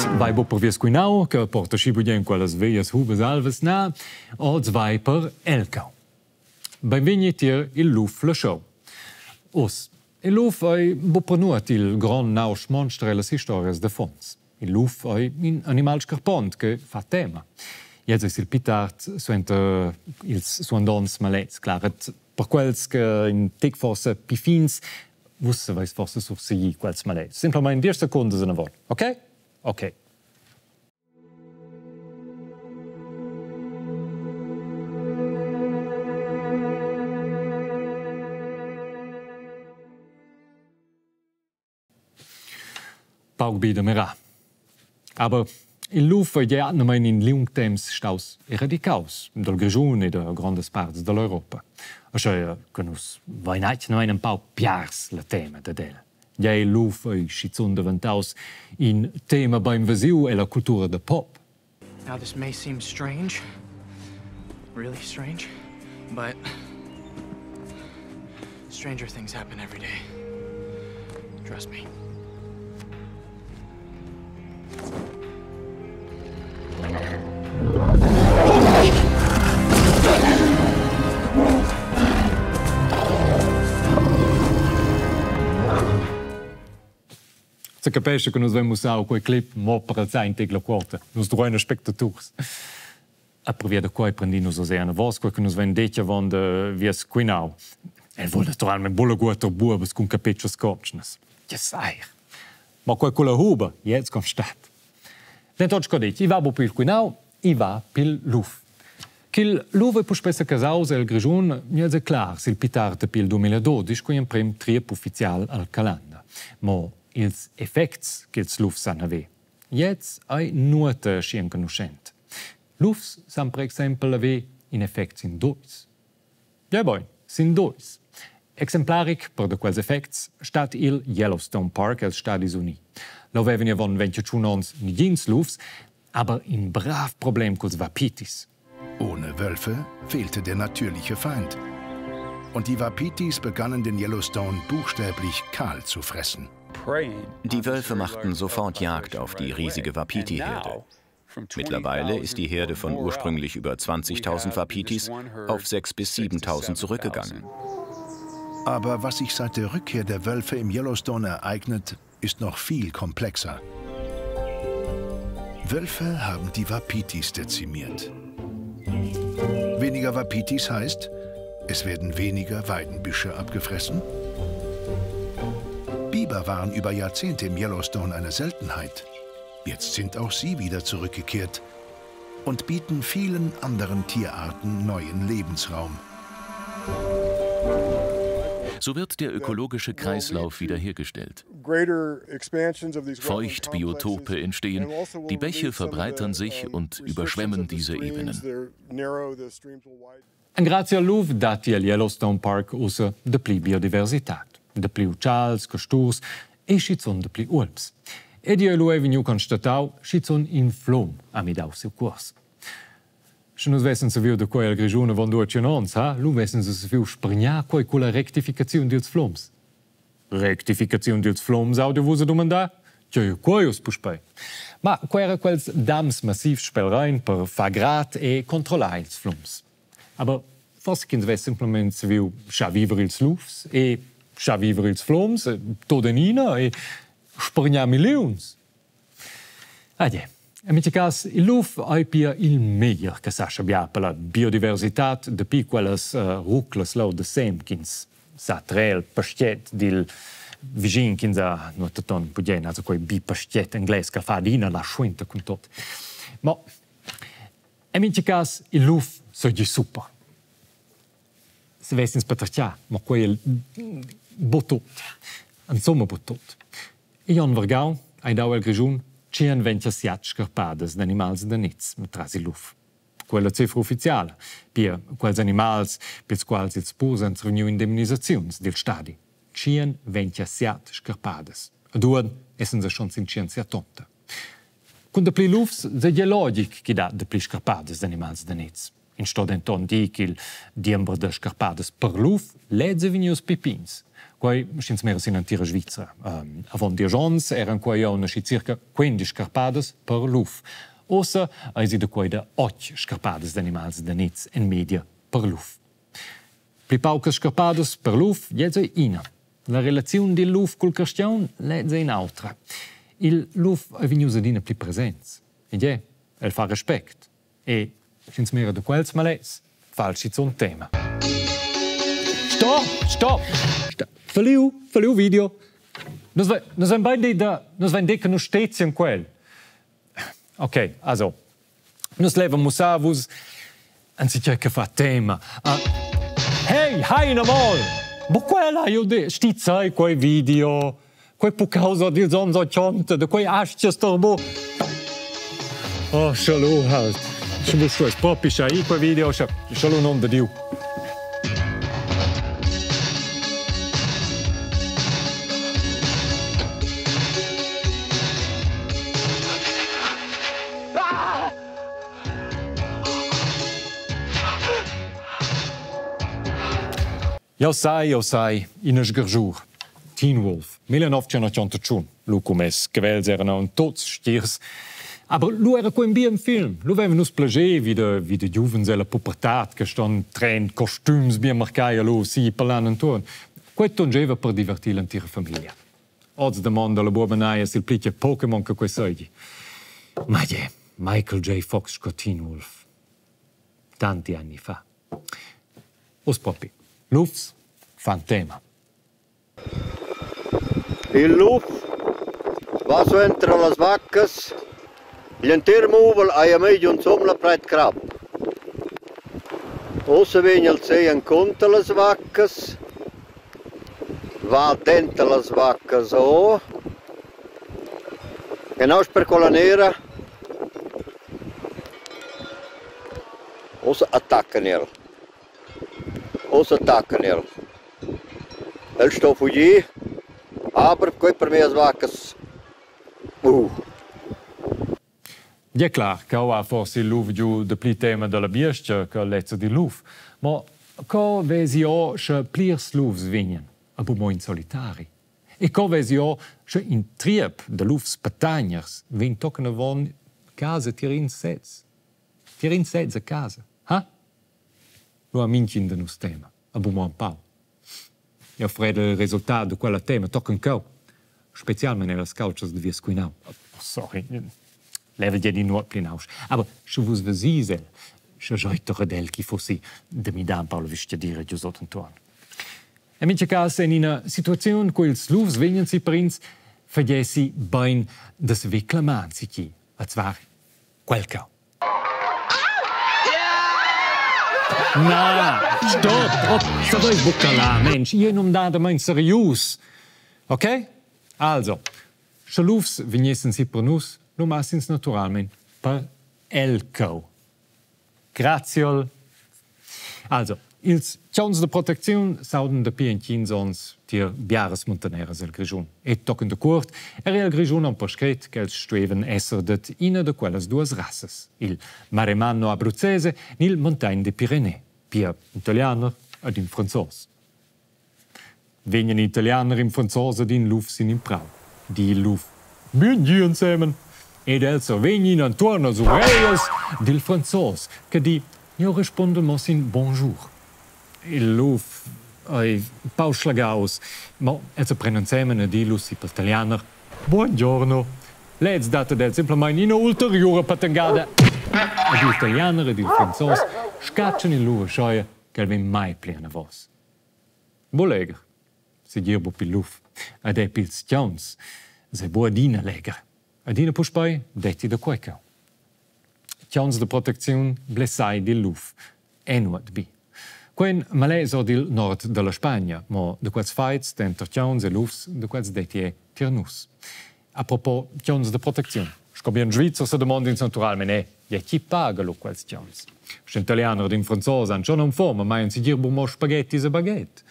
Oz vai bu per vies quinau, che porta schi bugen quellas veglias hubas alvas, na, oz vai per Elgau. Beinvegni tier il luf la show. Oz, il luf ei bu per nuot il grond nausch monster ellas historias d'affons. Il luf ei in animal scarpont che fa tema. Jetzt eis il pli tard suenter ils suandonts maletgs clar. Et per quels che in tec forse pli fins Vus saveis forsa surseglir quels maletgs. Simplamain diesch secundas anavon. Ok? Ok. Pauc bi da mirar. Aber il luf ei gia atgnamein in liung temps staus eradicaus dal Grischun e da grondas parts dall'Europa. Aschia che nus vein atgnamein empau piars la tema dad el. Gia il luf ei schizun daventaus in tema beinvesiu ella cultura da pop. Now this may seem strange, really strange, but stranger things happen every day. Trust me. Se capesce che nus vein mussau quei clip mo per alzar in tec la quota. Nus duein spectaturs. A pervia da quei prendin nus oz anavos quei che nus vein detg avon da vies quinau. El vul naturalmein buca guoter buobas cun capetschas cotschnas. Yes, eir. Ma quei culla huba, jetzt constat. Denton sco detg, i va bu pil quinau, i va pil luf. Ch'il luf ei puspei secasaus el Grischun miez ei clar sil pli tard dapi il 2012 cugl emprem triep ufficial al Calanda. Mo ils effects ch'ils lufs san haver, gliez ei nuota aschi enconuschent. Lufs san per exempel haver in effect sin dus. Gebein, sin dus. Exemplaric per da quels effects stat il Yellowstone Park els Stadis Uni. Leu vevan avon 21 onns negins lufs, aber in brav Problem culs Wapitis. Ohne Wölfe fehlte der natürliche Feind. Und die Wapitis begannen den Yellowstone buchstäblich kahl zu fressen. Die Wölfe machten sofort Jagd auf die riesige Wapiti-Herde. Mittlerweile ist die Herde von ursprünglich über 20.000 Wapitis auf 6.000 bis 7.000 zurückgegangen. Aber was sich seit der Rückkehr der Wölfe im Yellowstone ereignet, ist noch viel komplexer. Wölfe haben die Wapitis dezimiert. Weniger Wapitis heißt, es werden weniger Weidenbüsche abgefressen. Biber waren über Jahrzehnte im Yellowstone eine Seltenheit. Jetzt sind auch sie wieder zurückgekehrt und bieten vielen anderen Tierarten neuen Lebensraum. So wird der ökologische Kreislauf wiederhergestellt. Feuchtbiotope entstehen, also die Bäche verbreitern sich und überschwemmen diese Ebenen. Engrazia al luf datti al Yellowstone Park ussa dapli biodiversitad, dapli utschals, casturs e schizun dapli uolps. Ed igl lu ei vegniu constatau schizun in flum ha midau siu cuors. Sche nus vessen saviu da quei al Grischun avon 200 onns, ha, lu vessen se saviu spargnar quei culla rectificaziun dils flums. Rectificaziun dils flums audio vus a dumandar? Tgei quei uss puspei? Ma quei era quels dams massivs spel Rein per far grad e controllar ils flums. Aber forse ch'ins vess semplamein saviu schar viver ils lufs e schar viver ils flums tot enina e spargnar milliuns. Ah je. En mintga cas, il luf ei pia il meglier che sa schabiar per la biodiversitad dapi quellas uh, ruclas leu da sem ch'ins sa trer il pastiet dil vischin ch'ins ha nuotaton bugen, also quei bi pastiet englais che fa adina la schuinta cun tot. Mo en mintga cas, il luf seigi super. Se vess ins patertgà, mo quei el buc tut. Insumma buc tut. Igl onn vargau ei dau el Grischun 127 scarpadas d'animals da niz tras il luf. Quella cifra ufficiala, pia quels animals pils quals ils purs han survegniu indemnisaziuns dil stadi. 127 scarpadas. Ad uonn essen se schon sin 170. Cun dapli lufs seigi logic ch'i dat dapli scarpadas d'animals da niz. Ins sto denton dir ch'il diember da scarpadas per luf lez ei vegnius pli pigns. Quei sch'ins mira sin l'entira Svizra. Avon diesch onns eran quei aunc aschi circa quindisch scarpadas per luf. Ussa eisi da quei da otg scarpadas d'animals da nez en media per luf. Pli paucas scarpadas per luf, gliez ei ina. La relaziun dil luf cul carstgaun, lez ei in'autra. Il luf ei vegnius adina pli presents. Ed è, el fa respect. E sch'ins mira da quels malets, fa el schizun tema. Stop, stop! stop. Falliu, falliu video. Nus, nus vein bein dit da, nus vein dit che nus stezien quel. Ok, also, nus levan mussar vus enzatgei che fa tema. Uh, hey, hi namol! Bo quella io de stizzai quei video. Quei puccau so dils onns 80, da quei aschia stor bo. Oh, schalu halt. Sche vus stueis propi schai quei video, sche schalu non da Diu. Jau sai, jau sai, ina sgarschur. Teen Wolf, 1981, lu cu mes cavels eran aunc tuts stgirs. Aber lu era quei in bien film. Lu vevan nus plascher vi da, vi da giuvens ella pubertad che ston train costums bien marcai lu si per l'an entuorn. Quei tungeva per divertir l'entira famiglia. Oz damonda la buoba naja sil pli che Pokémon che quei seigi. Ma je, Michael J. Fox sco Teen Wolf. Tanti anni fa. Uss propi, lufs fan tema. Il luf va suenter las vaccas. Gl'entir muvel ei a mei giunsum la preit crap. Ussa vegn el si encunter las vaccas, va denter las vaccas ora e nausch per quella nera. Ussa attaccan el. Ussa attaccan el. El sto fugir, aber quei per mias vaccas. Uh. Gie clar, cheu ha forse il luf giu dapli tema dalla biestga che lezza dil luf. Mo co vesi o sche plirs lufs vegnan, a bu mo in solitari? E co vesi o sche in triep da lufs patagners vegn tochen avon casa tier ins sez? Tier ins sez a casa, ha? Lu ha mintgin da nus tema, a bu mo empau. Jeu fredel il resultat da quella tema tochen cheu, specialmein ellas caultschas da vies quinau. Oh, sorry, level dir nuot pli nausch. Aber sche vus vesis el, sche jeu ad el chi fossi da midar empau la vestgadira giu sut entuorn. En mintga cas en ina situaziun cu ils lufs vegnan si per ins, fagessi bein da saver clamar enzatgi, a zvar quel cheu. Na, stop! Oh, saveis buca là, Mensch, io numnadamein serius. Ok? Also, sche lufs vegnessen si per nus, lu massins naturalmein per el cheu. Graziol. Also, ils chauns da protecziun s'audan dapi entgins onns tier biaras muntaneras el Grischun. E tochen da cuort era il Grischun aunc prescret ch'els stuevan esser dad ina da quellas duas rassas, il Maremano abruzzese ni il Montagne des Pyrénées, pia in italianer ed in franzos. Vegn in italianer in franzos ed in luf sin in prau, di il luf. Bien ensemen! Ed els survegnin entuorn las ureglias dil franzos che di, jeu respondel mo sin bonjour. Il luf ei empau schlagaus, mo els pren ensemen e di lu si pel talianer Buongiorno. Lez dat ad el semplamein ina ulteriura patangada. Ed il talianer ed il franzos scatschan il lur aschia ch'el vegn mai pli anavos. Buc legher, segir buc pil luf. Ed era pils tgauns sei buc adina legher. Adina puspei detti da quei cheu. Tgauns da protecziun blessai dil luf è nuot bi. Quei malais or dil nord dalla Spagna, mo da quels faits denter tgauns e lufs da quels detti è tier nus. Apropos tgauns da protecziun. Sco bien Svizzer se domond'ins naturalmein è, ja chi paga lu quels tgauns? Sche in italianer ed in franzos han schon fom, ma ein segir buc mo spaghettis e baguette.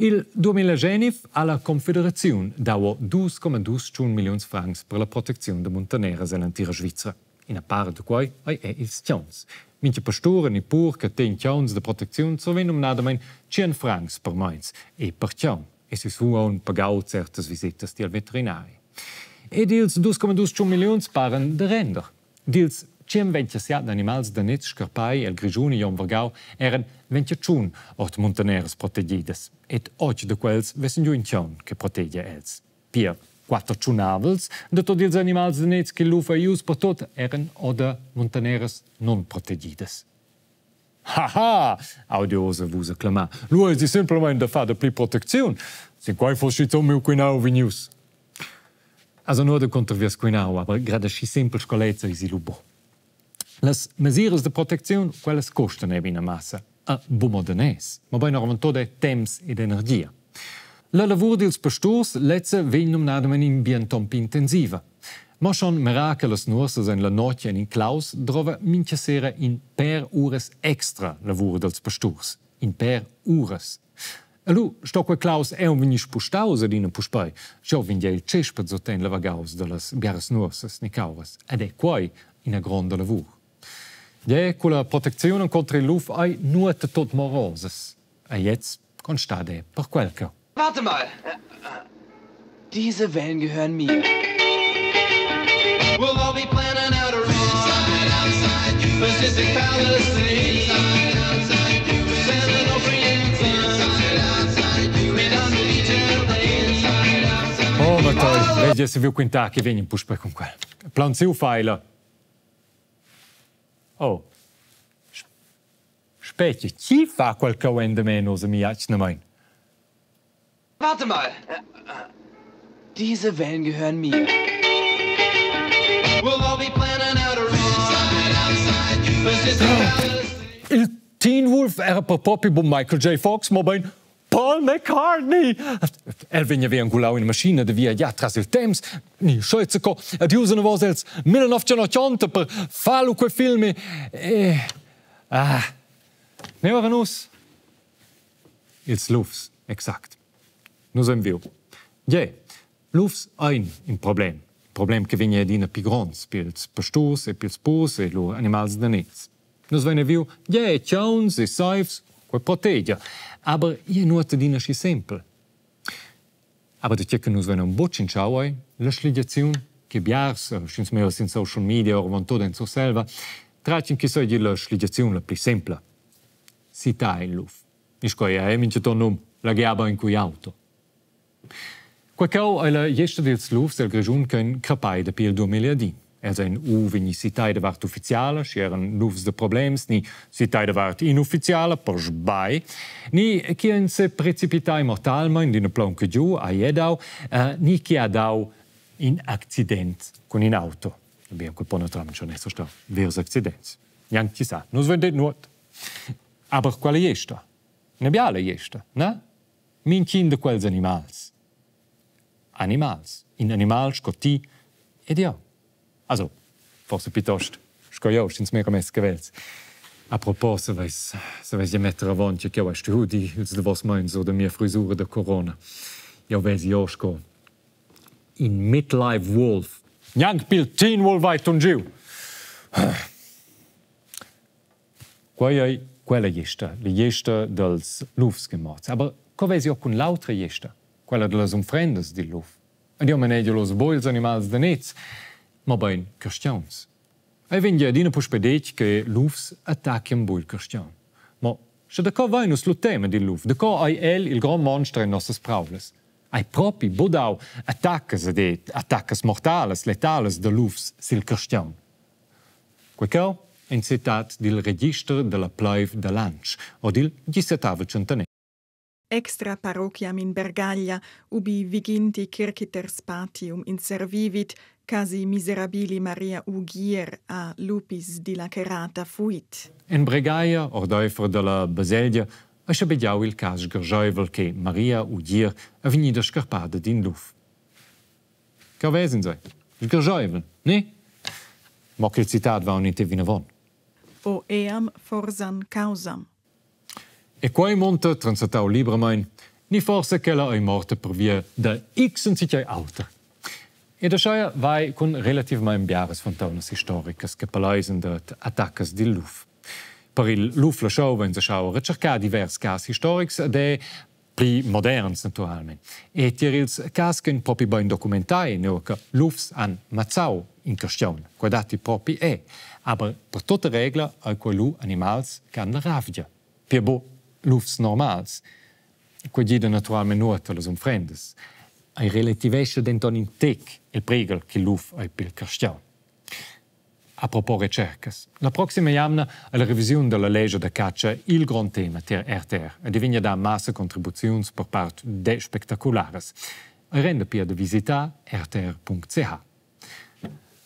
Il 2019 ha la Confederaziun dau 2,2 milliuns francs per la protecziun da muntaneras ell'entira Svizra. Ina part da quei ei è ils tgauns. Mintga pastur ni pur che tegn tgauns da protecziun survegn numnadamein tschien francs per meins e per tgaun e sissu aunc pagau certas visetas tiel veterinari. Ed ils 2,2 milliuns paran da render. Dils 127 animals da nez scarpai el Grischun igl onn vargau eran 21 ord muntaneras protegidas ed otg da quels vessen giu in tgaun che protegia els. Pia quatter tschunavels da tot ils animals da nez che luf ei ius per tot eran oda muntaneras non protegidas. Haha, audiosa vus a clamar. Lu eisi semplamein da far dapli protecziun. Sin quei fuss schizun miu quinau vegnius. Also nur da conter vies quinau, aber grad aschi sempel sco lezza eisi lu buc. Las mesiras da protecziun, quellas costan eben ina massa. A buc mo daners, mobein oravontut er temps ed energia. La lavur dils pasturs lezza vegn numnadamein in bien ton pli intensiva. Mo schon mirar che las nuorsas en la notg en in claus drova mintga sera in pèr uras extra lavur dals pasturs. In pèr uras. E lu sto quei claus aunc vegnir spustaus adina puspei. Jeu vegn il tschespet suten lavagaus dallas biaras nuorsas ni cauras. Ed è quei ina gronda lavur. Gie, culla protecziun encunter il luf ei nuota tut mo rosas. E jetzt constat ei per quel cheu. Warte mal! Diese Wellen gehören mir. We'll all be planning out a inside, outside, Pacific Palisades. Inside, outside, San Onofre inside, outside, Redondo Beach, LA. Inside, outside. Oh, Mattei, vedi se viu quintar che vegn puspei cun quel. Plan siu feila. Oh. Spetga, chi fa quel cheu endamen oz a mi atgnamain? Warte mal! Diese Wellen gehören mir. We'll all be planning out a inside, outside, Pacific Oh. Il Teen Wolf era per propi buc Michael J. Fox, mobein Paul McCartney! El vegn haver engulau ina maschina da viagiar tras il temps, ni sche co, ed ius anavos els 1980 per far lu quei film e... e ah, neu era nus? Ils lufs, exact. Nus ein viu. Gie, lufs ein in problem. Problem che vegn adina pli gronds pils pasturs e pils purs e lur animals da nez. Nus vein viu, gie, tgauns e seivs, quei protegia. Aber igl ei nuot adina schi sempel. Aber da tgei che nus vein aunc buc tschintschau ei la schligiaziun che biars, sch'ins mira sin social media oravontut en Surselva, tratgan che seigi la schligiaziun la pli sempla. Sittar il luf. Ni sco ei ei mintgaton num, laghear bein cugl auto. Quei cheu ei la gliesta dils lufs el Grischun ch'ein crappai dapi il 2001. Els ein u vegni citai da vart ufficiala, schi eran lufs da problems, ni citai da vart inufficiala per sbagl, ni chi ein seprecipitai mortalmein d'ina plaunca giu, ei è dau, ni chi ha dau in accident cun in auto. Bien, quel po naturalmein schon esser stau vers accidents. Gnanc chi sa, nus vein detg nuot. Aber quella gliesta, ina biala gliesta, na? Mintgin da quels animals. Animals. In animal sco ti ed jeu. Also, forsa piuttost sco jeu, sch'ins mira mes cavels. A propos, saveis, saveis gia metter avon che ch'jeu hai stuiu dir ils davos meins sur da mia frisura da corona. Jeu vesi jeu sco in midlife wolf. Gnanc pil Teen Wolf vai ton giu. Quei ei quella gliesta, la gliesta dals lufs che morts. Aber co vesi jeu cun l'autra gliesta, quella dallas unfrendas dil luf? Ed jeu manegiel oz buc ils animals da nez, mobein carstgauns. Ei vegn gie adina puspei detg che lufs attacchien buc il carstgaun. Mo sche daco vein nus lu tema dil luf? Daco ei el il grond monster en nossas praulas? Ei propi buc dau attaccas ed attaccas mortalas, letalas da lufs sil carstgaun? Quei cheu ein citat dil register dalla pleiv da Lantsch o dil gisettavel tschentaner. Extra parochiam in Bergaglia, ubi viginti cirquiter spatium inservivit, casi miserabili Maria Ugier a lupis dilacerata fuit. En Bregaglia, ordeifer dalla baselgia, ei schabegiau il cas sgarscheivel che Maria Ugier è vegnida scarpada d'in luf. Cheu ves'ins ei. Sgarscheivel, ne? Mo quel citat va aunc vinavon. O eam forsan causam. E quei munta transatau libramein, ni forsa ch'ella ei morta pervia da X enzatgei auter. Ed aschia vai cun relativmein biaras fontaunas historicas che paleisen dad attaccas dil luf. Per il luf laschau vegn schau retschercar divers cas historics ed è pli moderns naturalmein. E tier ils cas ch'ein propi bein documentai, nua che lufs han mazzau in carstgaun, quei datti propi è. Aber per tota regla ei quei lu animals che han la ravgia. Pia buc lufs normals. Quei gida naturalmein nuot allas unfrendas. Ei relativescha denton in tec il prighel ch'il luf ei pil carstgaun. Apropos retschercas. La proxima jamna ei la revisiun dalla lescha da catscha il grond tema tier RTR ed ei vegn a dar massa contribuziuns per part dètg spectacularas. Ei renda pia da visitar rtr.ch.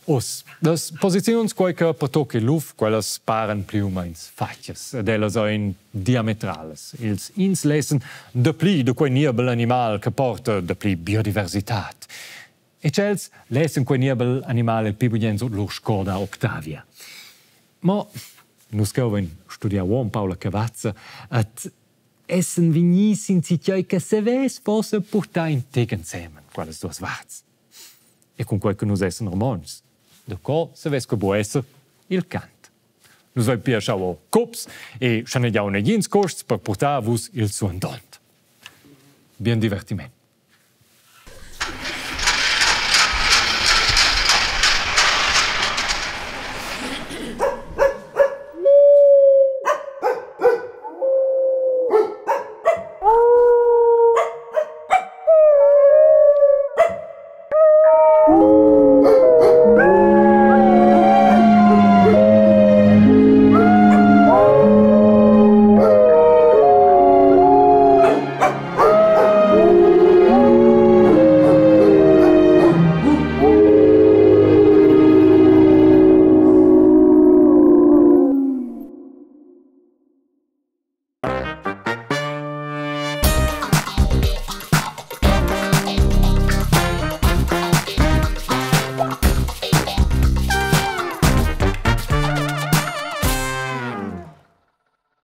Uss, las posiziuns quei che pertocca il luf, quellas paran pli u meins fatgas ed ellas ein diametralas. Ils ins lessen dapli da quei niebel animal che porta dapli biodiversitad. E tschels lessen quei niebel animal il pli bugen sut lur Skoda Octavia. Mo nus cheu vein studiau uonn Paula Cavazza et essen vegni sin tgei che savess forsa purtar in tec ensemen quellas duas varts. E cunquei che nus essan romontschs, daco savess quei buc esser il cant. Nus vein pia schau cups e schanegiau negins cuosts per purtar a vus il suandont. Bien divertiment.